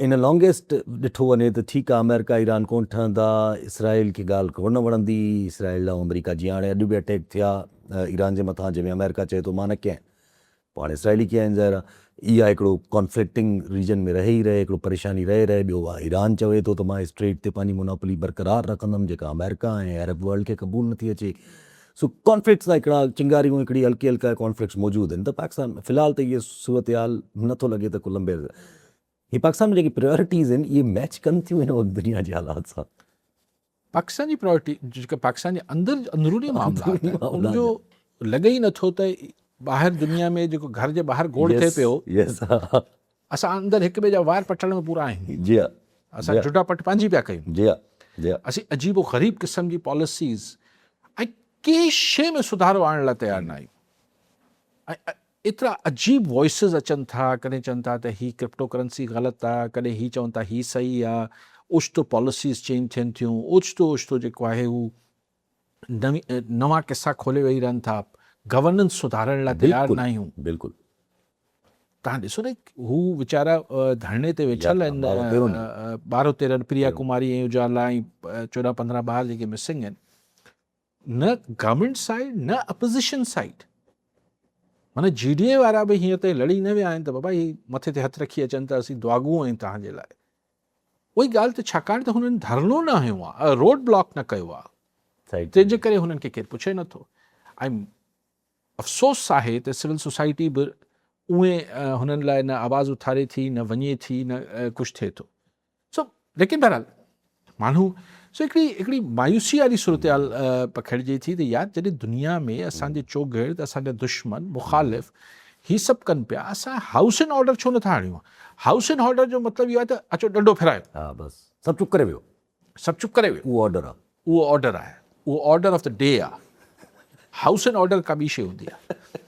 ان longest ڏٺو وڃي ته ٺيڪ آ آمريڪا ايران ڪون ٺهندا، اسرائيل کي ڳالهه ڪونه وڻندي، اسرائيل ۽ آمريڪا جيئن هاڻي اڄ به اٽيڪ ٿيا ايران جي مٿان جنهن ۾ آمريڪا چئي ٿو مان نه ڪيا آهن پوء هاڻي اسرائيلي ڪيا آهن ظاهر آ اها هڪڙو ڪانفلڪٽنگ ريجن ۾ رهي ئي رهي هڪڙو پريشاني رهي رهي ٻيو ايران چوي ٿو ته مان اسٽريٽ تي پنهنجي مونوپولي برقرار رکندم جيڪا آمريڪا ۽ عرب ورلڊ کي قبول نٿي اچي سو ڪانفلڪٽس لاء هڪڙا چنگاريون هڪڙي هلڪي هلڪا ڪانفلڪٽس موجود آهن ته پاڪستان ۾ في الحال ته اهي صورتحال نٿو لڳي ته ڪو لمبي هي پاڪستان ۾ جيڪي پريورٽيز آهن اهي ميچ ڪن ٿيون هن وقت دنيا جي حالات سان. پاڪستان جي پريورٽي جيڪا پاڪستان جي اندر اندروني معاملا آهن ان جو لڳي ئي نٿو ته ٻاهر دنيا ۾ جيڪو گهر جي ٻاهر گوڙ ٿئي پيو اسان اندر هڪ ٻئي جا وار پٽڻ ۾ پورا آهيون. جي ها. اسان جهٽا پٽ پنهنجي پيا ڪيون. جي ها. جي ها. اسين عجيب و غريب قسم جي پاليسيز ۽ ڪنهن شيء ۾ سڌارو آڻڻ لاء تيار نه آهيون ۽ ايترا عجيب وائسز اچن ٿا ڪڏهن چون ٿا ته هي ڪرپٽو ڪرنسي غلط آ ڪڏهن هي چون ٿا هي صحيح آ اوچتو پاليسيز چينج ٿين ٿيون اوچتو اوچتو جيڪو آهي هو نوان قصا کولي ويهي رهن ٿا، گورننس سڌارڻ لاء تيار نه آهيون. بلڪل. توهان ڏسو نه هو ويچارا ڌرڻي تي ويٺل آهن ٻارهن تيرهن پريا ڪماري ۽ اجالا ۽ چوڏهن پندرهن ٻار جيڪي مسنگ آهن نه گورنمينٽ سائيڊ نه اپوزيشن سائيڊ معنيٰ جي ڊي اي وارا به هينئر تائين لڙي نه ويا آهن ته بابا هي مٿي تي هٿ رکي اچن ته اسين دعاگو آهيون توهان جي لاء. اها ئي ڳالهه ته ڇاڪاڻ ته هنن ڌرڻو نه هنيو آهي، روڊ بلاڪ نه ڪيو آهي، تنهن جي ڪري هنن کي ڪير پڇي نه ٿو ۽ افسوس آهي ته سول سوسائٽي به اهي هنن لاء نه آواز اٿاري ٿي نه وڃي ٿي نه ڪجهه ٿئي ٿو. سو ليڪن بهرحال ماڻهو سو هڪڙي هڪڙي مايوسي واري صورتحال پکڙجي ٿي ته يار جڏهن دنيا ۾ اسان جي چوگرد اسان جا دشمن مخالف هي سڀ ڪن پيا اسان هائوس ان آرڊر ڇو نٿا آڻيون هائوس ان آرڊر جو مطلب اهو آهي ته اچو ڏنڊو ڦيرايو ها بس سڀ چپ ڪري ويو سڀ چپ ڪري ويو اهو آرڊر آهي اهو آرڊر آهي اهو آرڊر آف the D آهي هائوس ان آرڊر ڪا ٻي شي هوندي آهي.